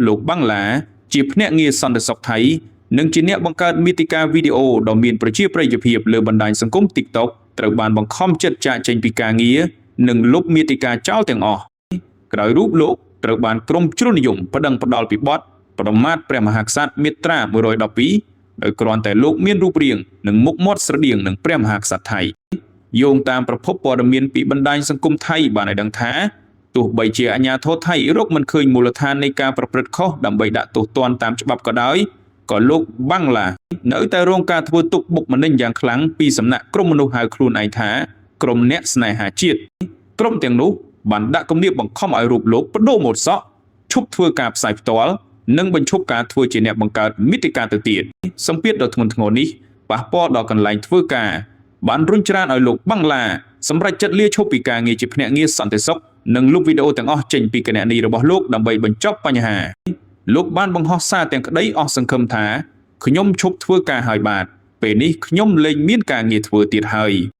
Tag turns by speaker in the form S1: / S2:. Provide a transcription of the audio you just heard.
S1: លោកបាំងឡាជាភ្នាក់ងារសន្តិសុខថៃនិងជាអ្នកបង្កើតមាតិកាវីដេអូដ៏មានប្រជាប្រិយភាពលើបណ្ដាញសង្គម TikTok ត្រូវបានបង្ខំចិត្តចាកចេញពីការងារនិងលុបមាតិកាចោលទាំងអស់ក្រោយរូបលោកត្រូវបានក្រុមជ្រុលនិយមប្តឹងផ្តល់ពីបទប្រមាថព្រះមហាក្សត្រមាត្រា112ដោយគ្រាន់តែលោកមានរូបរាងនិងមុខមាត់ស្រដៀងនឹងព្រះមហាក្សត្រថៃយោងតាមប្រភពព័ត៌មានពីបណ្ដាញសង្គមថៃបានឲ្យដឹងថាទោះបីជាអាជ្ញាធរថៃរកមិនឃើញមូលដ្ឋាននៃការប្រព្រឹត្តខុសដើម្បីដាក់ទោសទណ្ឌតាមច្បាប់ក៏ដោយក៏លោកបាំងឡានៅតែរងការធ្វើទុក្ខបុកម្នេញយ៉ាងខ្លាំងពីសំណាក់ក្រុមមនុស្សហៅខ្លួនឯងថាក្រុមអ្នកស្នេហាជាតិក្រុមទាំងនោះបានដាក់គំនាបបង្ខំឲ្យរូបលោកបដូរម៉ូតសក់ឈប់ធ្វើការផ្សាយផ្ទាល់និងបញ្ឈប់ការធ្វើជាអ្នកបង្កើតមាតិកាទៅទៀតសម្ពាធដ៏ធ្ងន់ធ្ងរនេះប៉ះពាល់ដល់កន្លែងធ្វើការបានរុញច្រានឲ្យលោកបាំងឡាសម្រេចចិត្តលាឈប់ពីការងារជាភ្នាក់ងារសន្តិសុខនិងលុបវីដេអូទាំងអស់ចេញពីគណនីរបស់លោកដើម្បីបញ្ចប់បញ្ហាលោកបានបង្ហោះសារទាំងក្តីអស់សង្ឃឹមថាខ្ញុំឈប់ធ្វើការហើយបាទពេលនេះខ្ញុំលែងមានការងារធ្វើទៀតហើយ។